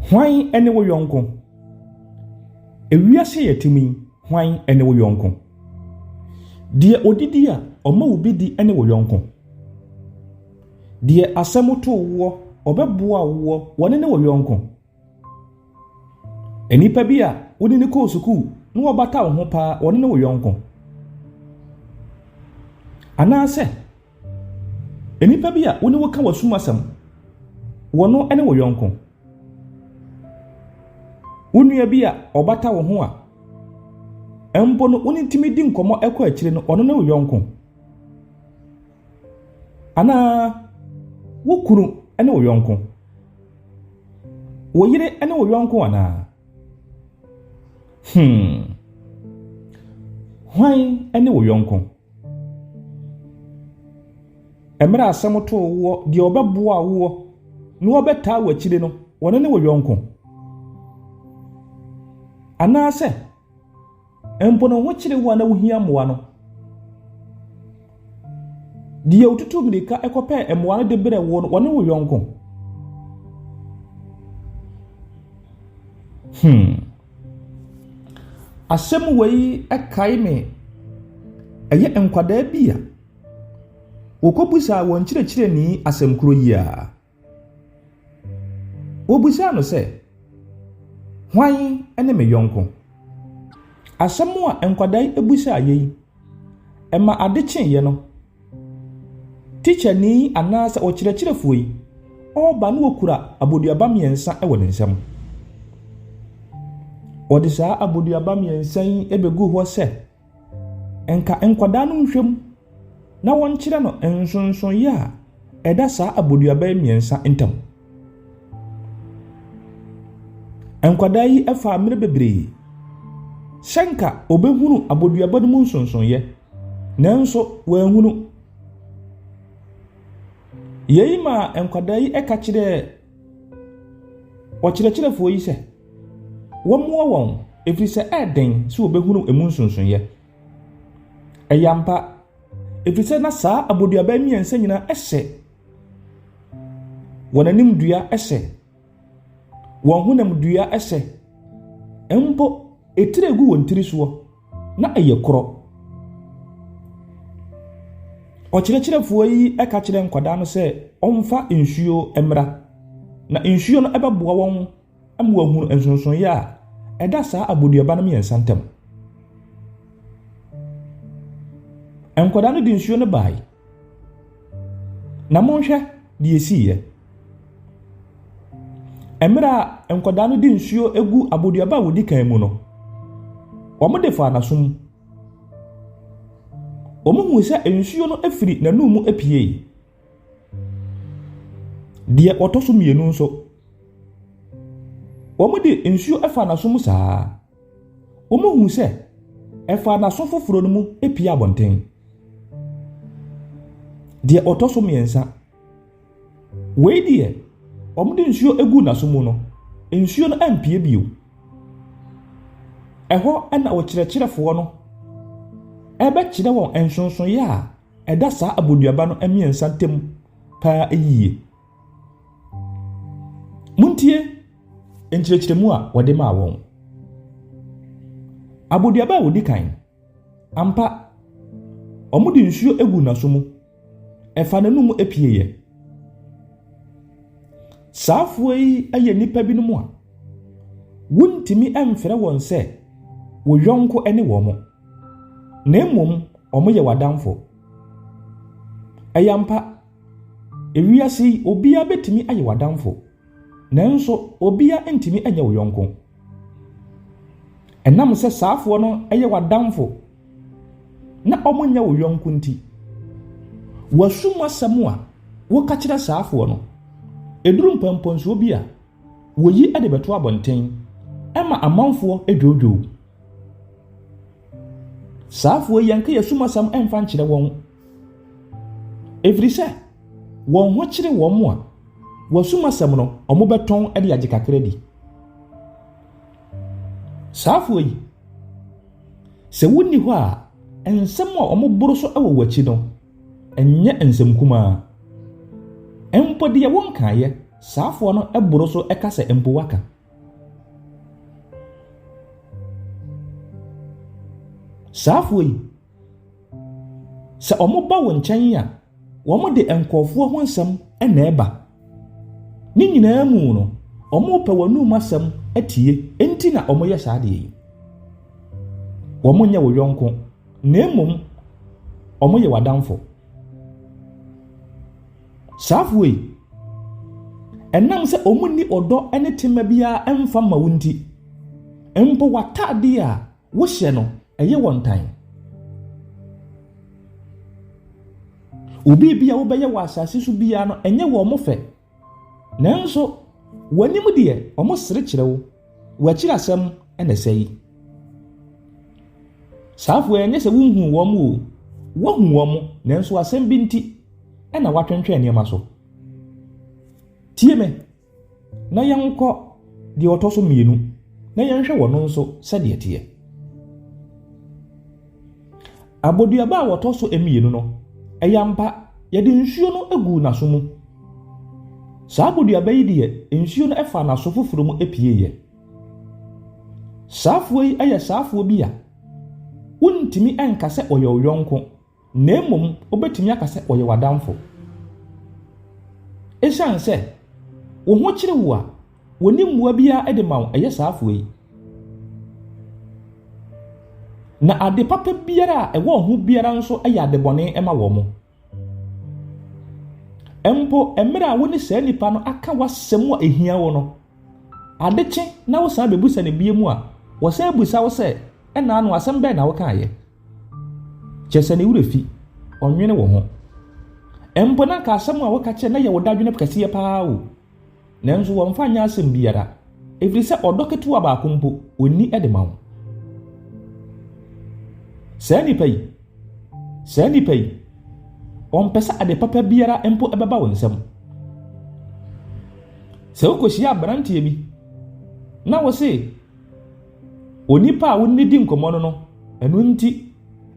Hwan ne wo yɔnko? Ewiase a yɛte mu yi, hwan ne wo yɔnko? Deɛ ɔdidi a ɔma wo bi di ne wo yɔnko. Deɛ asɛm to woɔ, ɔbɛboa woɔ, wɔne ne wo yɔnko. Nnipa bi a wo ne no kɔɔ sukuu na wɔbata wo ho paa, wɔne ne wo yɔnko. Anaasɛ nnipa bi a wo ne wo ka w'asum asɛm, wɔno ne wo yɔnko. Wo nua bi a ɔbata wo ho a, mpo no wo ne tumi di nkɔmmɔ kɔ akyire no, ɔno ne wo yɔnko. Anaa wo kunu ne wo yɔnko. Wo yere ne wo yɔnko anaa? Hmm. Hwan ne wo yɔnko? Mmerɛ a asɛm too woɔ, deɛ ɔbɛboa woɔ na ɔbɛtaa w'akyire no, ɔno ne wo yɔnko. Anaasɛ mpo no ho kyere wo a na wohia mmoa no, deɛ otutu mmirika kɔpɛɛ mmoa no de brɛ wo no, ɔne wo yɔnko. Hmm. Asɛm wei kae me ɛyɛ nkwadaa bi a wɔkɔbisaa wɔn kyerɛkyerɛni asɛm koro yi ara. Wɔbisaa no sɛ, Hwan ne me yɔnko? Asɛm a nkwadaa yi bisaa yei, ɛma ade kyeeɛ no, tikyani anaasɛ ɔkyerɛkyerɛfoɔ yi, ɔreba na ɔkura aboduaba mmiɛnsa wɔ ne nsam. Ɔde saa aboduaba mmiɛnsa yi bɛguu hɔ sɛ, nka nkwadaa no nhwɛ mu na wɔnkyerɛ no nsonsonoeɛ a ɛda saa aboduaba yi mmiɛnsa ntam. Nkwadaa yi faa mmerɛ bebree sɛ nka wɔbɛhunu aboduaba no mu nsonsonoeɛ, nanso wɔanhunu. Yei maa nkwadaa yi ka kyerɛɛ ɔkyerɛkyerɛfoɔ yi sɛ, wɔmmoa wɔn ɛfiri sɛ ɛyɛ den sɛ wɔbɛhunu emu nsonsonoeɛ. Ɛyɛ ampa, ɛfiri sɛ na saa aboduaba mmiɛnsa nyinaa hyɛ wɔn anim dua hyɛ, wɔn honam dua hyɛ, mpo etire egu wɔn tiri soɔ na ɛyɛ korɔ. Ɔkyerɛkyerɛfoɔ yi ka kyerɛ nkwadaa no sɛ wɔmfa nsuo mmra, na nsuo no bɛboa wɔn ama wɔahunu nsonsonoeɛ a ɛda saa aboduaba no mmiɛnsa ntam. Nkwadaa no de nsuo no bae, na monhwɛ deɛ ɛsiiɛ. Mmerɛ a nkwadaa no de nsuo gu aboduaba a wɔdi kan mu no, wɔde faa n'aso mu. Wɔhuu sɛ nsuo no firi n'anum mu puei. Deɛ ɔtɔ so mmienu nso, wɔde nsuo faa n'aso mu saa ara. Wɔhuu sɛ ɛfaa n'aso foforɔ no mu pue abɔnten. Deɛ ɔtɔ so mmiɛnsa, wei deɛ, wɔde nsuo guu n'aso mu no, nsuo no ampue bio. Ɛhɔ na ɔkyerɛkyerɛfoɔ no rebɛkyerɛ wɔn nsonsonoeɛ a ɛda saa aboduaba no mmiɛnsa ntam paa yie. Montie nkyerɛkyerɛmu a wɔde maa wɔn. Aboduaba a wɔdi kan, ampa, wɔde nsuo guu n'aso mu, ɛfa n'anum pieeɛ. Saa afoɔ yi yɛ nnipa binom a wontumi mfrɛ wɔn sɛ wo yɔnko ne wɔn. Na mmom wɔyɛ w'adamfo. Ɛyɛ ampa, ewiase yi obiara betumi ayɛ w'adamfo, nanso obiara ntumi nyɛ wo yɔnko. Ɛnam sɛ saafoɔ no yɛ w'adamfo na wɔnyɛ wo yɔnko nti, w'asum asɛm a woka kyerɛ saafoɔ no, ɛduru mpɔmpɔnsoɔ bi a, wɔyi de bɛto abɔnten ma amanfoɔ dwoodwoo. Saa afoɔ yi, yɛnka yɛn asumasɛm mfa nkyerɛ wɔn, ɛfiri sɛ wɔn ho kyere wɔn a, w'asumasɛm no, wɔbɛtɔn de agye kakra di. Saa afoɔ yi, sɛ wonni hɔ a, nsɛm a wɔboro so wɔ w'akyi no, ɛnyɛ nsɛm kumaa. Mpo deɛ wonkaeɛ, saa afoɔ no boro so ka sɛ mpo woaka. Saa afoɔ yi, sɛ wɔba wo nkyɛn a, wɔde nkurɔfoɔ ho nsɛm na ɛba. Ne nyinaa mu no, wɔrepɛ w'anom asɛm atie, enti na wɔyɛ saa adeɛ yi. Wɔnyɛ wo yɔnko, na mmom wɔyɛ w'adamfo. Saa afoɔ yi, ɛnam sɛ wɔnni ɔdɔ ne tema biara mfa mma wo nti, mpo w'ataadeɛ a wohyɛ no, ɛyɛ wɔn tan. Wo biribi a wobɛyɛ wɔ asase so biara no, ɛnyɛ wɔn fɛ. Nanso, w'anim deɛ, wɔsere kyerɛ wo. W'akyiri asɛm na ɛsɛe. Saa afoɔ yi, ɛnyɛ sɛ wonhuu wɔn o, woahu wɔn, nanso asɛm bi nti na woatwentwɛn nneɛma so. Tie me na yɛnkɔ deɛ ɔtɔ so mmienu na yɛnhwɛ wɔn nso sɛdeɛ ɛteɛ. Aboduaba a wɔtɔ so mmienu no, ɛyɛ ampa, yɛde nsuo no guu n'aso mu. Saa aboduaba yi deɛ, nsuo no faa n'aso foforɔ mu pieeɛ. Saa afoɔ yi yɛ saa afoɔ bi a wontumi nka sɛ ɔyɛ wo yɔnko, na mmom wobɛtumi aka sɛ ɔyɛ w'adamfo. Esiane sɛ wo ho kyere wo a, wɔnni mmoa biara de ma wo, ɛyɛ saa afoɔ yi. Na ade papa biara a ɛwɔ wo ho biara nso yɛ ade bɔne ma wɔn. Mpo mmerɛ a wo ne saa nipa no aka w'asɛm a ɛhia wo no, ade kye na wosan bɛbusa no bio mu a, wɔsan bisa wo sɛ, ɛnna ano asɛm bɛn na wokaeɛ? Kyerɛ sɛ ne werɛ fi, ɔnwene wo ho. Mpo na anka asɛm a woka kyerɛ no yɛ wo dadwene kɛseɛ paa o. Nanso wɔmfa nyɛ asɛm biara, ɛfiri sɛ ɔdɔ ketewa baako mpo, ɔnni de ma wo. Saa nipa yi, saa nipa yi, ɔmpɛ sɛ ade papa biara mpo bɛba wo nsam. Sɛ wokɔhyia aberanteɛ bi na wo se onipa a wo ne di nkɔmmɔ no no, ɛno nti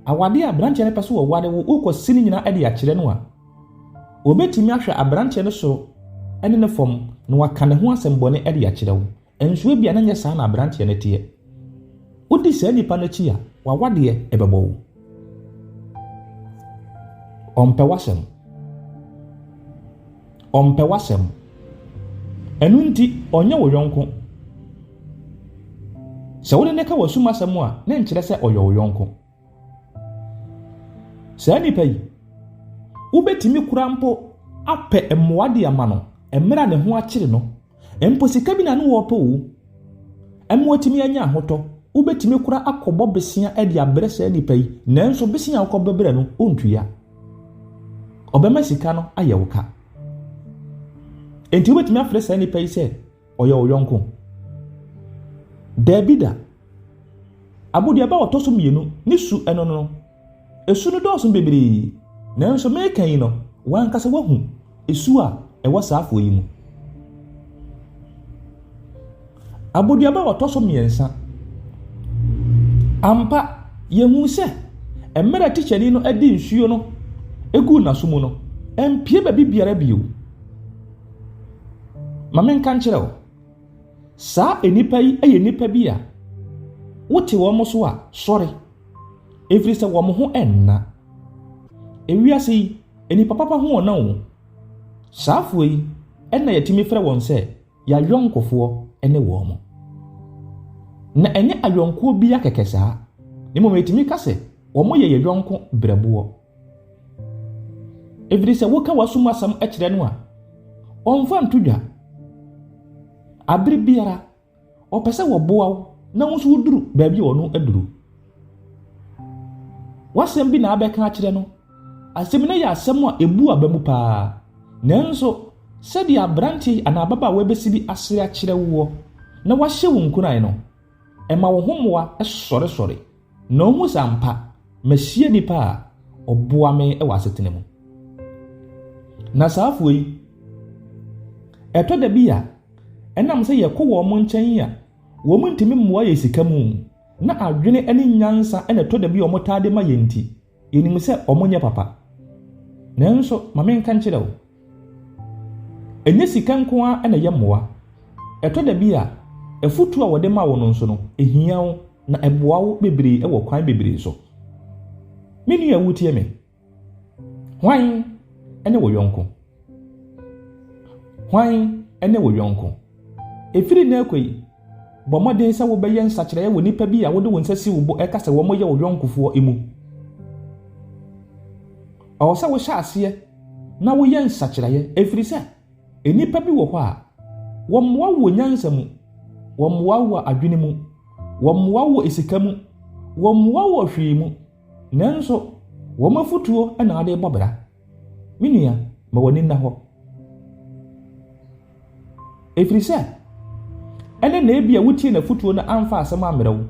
awadeɛ a aberanteɛ no pɛ so wɔware wo, wokɔsi ne nyinaa de akyerɛ no a, Obetumi ahwɛ aberanteɛ no soro ne ne fam na waka ne ho asɛm bɔne de akyerɛ wo. Nso ebia na ɛnyɛ saa na aberanteɛ no teɛ. Wodi saa nipa no akyi a, w'awadeɛ bɛbɔ wo. Ɔmpɛ w'asɛm. Ɔmpɛ w'asɛm. Ɛno nti, ɔnyɛ wo yɔnko. Sɛ wode no ka w'asum asɛm a, na ɛnkyerɛ sɛ ɔyɛ wo yɔnko. Saa nipa yi, wobɛtumi kora mpo apɛ mmoa de ama no mmerɛ a ne ho akyere no. Mpo sika bi na ne wɔpɛ o, ɛma watumi anya ahotɔ. Wobɛtumi kora akɔbɔ besea de abrɛ saa nipa yi, nanso besea a wokɔbɛbrɛ no, ɔntua. Ɔbɛma sika no ayɛ wo ka. Enti wobɛtumi afrɛ saa nipa yi sɛ ɔyɛ wo yɔnko? Daabi da. Aboduaba a ɔtɔ so mmienu ne su ɛno no, esu no dɔɔso bebree, nanso mereka yi no, w'ankasa woahu esu a ɛwɔ saa afoɔ yi mu. Aboduaba a ɔtɔ so mmiɛnsa. Ampa, yɛhu sɛ mmerɛ a tikyani no de nsuo no guu n'aso mu no, ampue baabi biara bio. Ma menka nkyerɛ wo, saa nnipa yi yɛ nnipa bi a wote wɔn so a, sɔre, ɛfiri sɛ wɔn ho nna. Ewiase yi, nnipa papa ho ɔna o. Saa afoɔ yi na yɛtumi frɛ wɔn sɛ yɛayɔnkofoɔ ne wɔn. Na ɛnyɛ ayɔnkoɔ biara kɛkɛ saa, na mmom yɛtumi ka sɛ wɔyɛ yɛn yɔnko berɛboɔ. Ɛfiri sɛ woka w'asom asɛm kyerɛ no a, ɔmfa nto dwa. Abere biara, ɔpɛ sɛ wɔboa wo na wo nso woduru baabi a ɔno aduru. W'asɛm bi na abɛka akyerɛ no. Asɛm no yɛ asɛm a ebu aba mu paa. Nanso, sɛdeɛ aberante anaa ababaawa bɛsi bi asere akyerɛ woɔ na wahyɛ wo nkuran no, ɛma wo ho mmoa sɔresɔre. Na ohu sɛ ampa, mahyia nipa a ɔboa me wɔ asetena mu. Na saa afoɔ yi, ɛtɔ da bi a, ɛnam sɛ yɛkɔ wɔn nkyɛn a, wɔn ntumi mmoa yɛ sika mu, na adwene ne nyansa na ɛtɔ da bi a wɔtaa de ma yɛn nti, yɛnim sɛ wɔnyɛ papa. Nanso, ma menka nkyerɛ wo, ɛnyɛ sika nko ara na ɛyɛ mmoa. Ɛtɔ da bi a, afotu a wɔde ma wo no nso no, ehia wo na ɛboa wo bebree wɔ kwan bebree so. Me nua wotie me. Hwan ne wo yɔnko? Hwan ne wo yɔnko? Ɛfiri nnɛ rekɔ yi, bɔ mmɔden sɛ wobɛyɛ nsakyeraeɛ wɔ nnipa bi a wode wo nsa si wo bo ka sɛ wɔyɛ wo yɔnkofoɔ mu. Ɛwɔ sɛ wohyɛ aseɛ na woyɛ nsakyeraeɛ ɛfiri sɛ nnipa bi wɔ hɔ a, wɔmmoa wo wɔ nyansa mu, wɔmmoa wo wɔ adwene mu, wɔmmoa wo wɔ sika mu, wɔmmoa wo wɔ hwee mu. Nanso, wɔn afotuo na wode rebɔ bra. Me nua, ma w'ani nna hɔ. Ɛfiri sɛ, ɛnɛ na ebia wotie n'afotuo no amfa asɛm ammrɛ wo,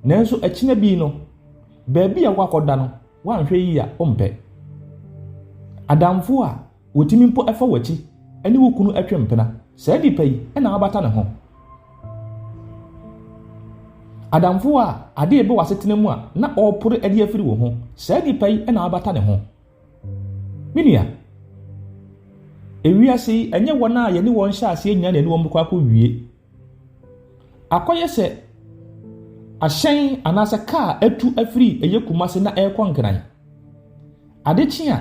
nanso akyina bi no, baabi a woakɔda no, woanhwɛ yie a, wompɛ. Adamfo a wɔtumi mpo fa w'akyi ne wo kunu twe mpena, saa nipa yi na wabata ne ho. Adamfo a ade reba w'asetena mu a na ɔrepore de afiri wo ho, saa nipa yi na wabata ne ho. Me nua, ewiase yi, ɛnyɛ wɔn a yɛne wɔn hyɛ aseɛ nyinaa na yɛne wɔn bɛkɔ akɔwie. Akɔyɛ sɛ ahyɛn anaasɛ kaa atu afiri ɛyɛ Kumase na ɛrekɔ Nkran. Ade kye a,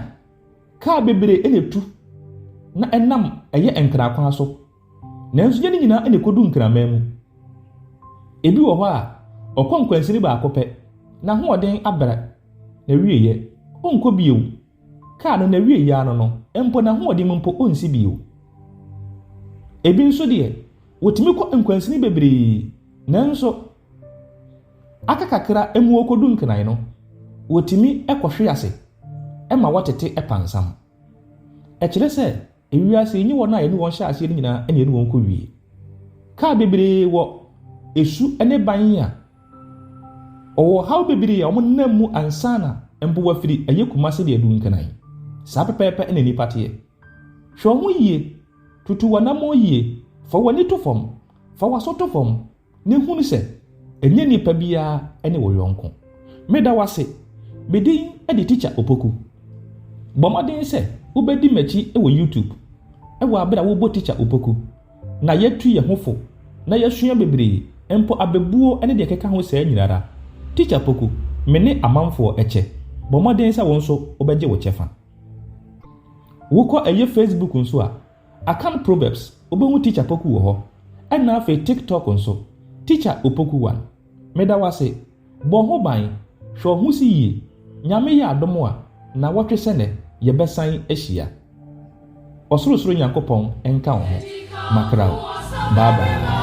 kaa bebree na etu na ɛnam ɛyɛ Nkran kwan so. Nanso nyɛ ne nyinaa na ekodu Nkraman mu. Ebi wɔ hɔ a, ɔkɔ nkwansini baako pɛ, n'ahoɔden abrɛ, n'awieeɛ, ɔnkɔ bio. Kaa no n'awieeɛ ara no no, mpo n'ahoɔden mu mpo ɔnsi bio. Ebi nso deɛ, wɔtumi kɔ nkwansini bebree, nanso aka kakra mu wɔkɔdu Nkran no, wɔtumi kɔhwe ase ma wɔtete pansam. Ɛkyerɛ sɛ, ewiase yi, ɛnyɛ wɔn a yɛne wɔn hyɛ aseɛ no nyinaa na yɛne wɔn kɔwie. Kaa bebree wɔ esu ne ban a wɔwɔ haw bebree a wɔnam mu ansa na mpo wɔafiri ɛyɛ Kumasi de adu Nkran. Saa pɛpɛɛpɛ na nnipa teɛ. Hwɛ wo ho yie, tutu w'anammɔn yie, fa w'ani to fam, fa w'aso to fam, na hunu sɛ ɛnyɛ nipa biara ne wo yɔnko. Meda wo ase. Me din de Tikya Opoku. Bɔ mmɔden sɛ wobɛdi m'akyi wɔ YouTube wɔ abere a wobɔ Tikya Opoku na yɛatu yɛn ho fo na yɛasua bebree, mpo abɛbuo ne deɛ ɛkeka ho saa nyinara. Tikya Poku, me ne amanfoɔ kyɛ. Bɔ mmɔden sɛ wo nso wobɛgye wo kyɛfa. Wokɔ ɛyɛ Facebook nso a, Akan Proverbs, wobɛhu Teacher Poku wɔ hɔ. Ɛna afei TikTok nso, Teacher Opoku One. Meda wo ase. Bɔ ho ban, hwɛ wo ho si yie. Nyame yɛ adom a, nawɔtwe sɛnɛ, yɛbɛsan ahyia. Ɔsorosoro Nyankopɔn nka wo ho. Makra wo. Bye bye.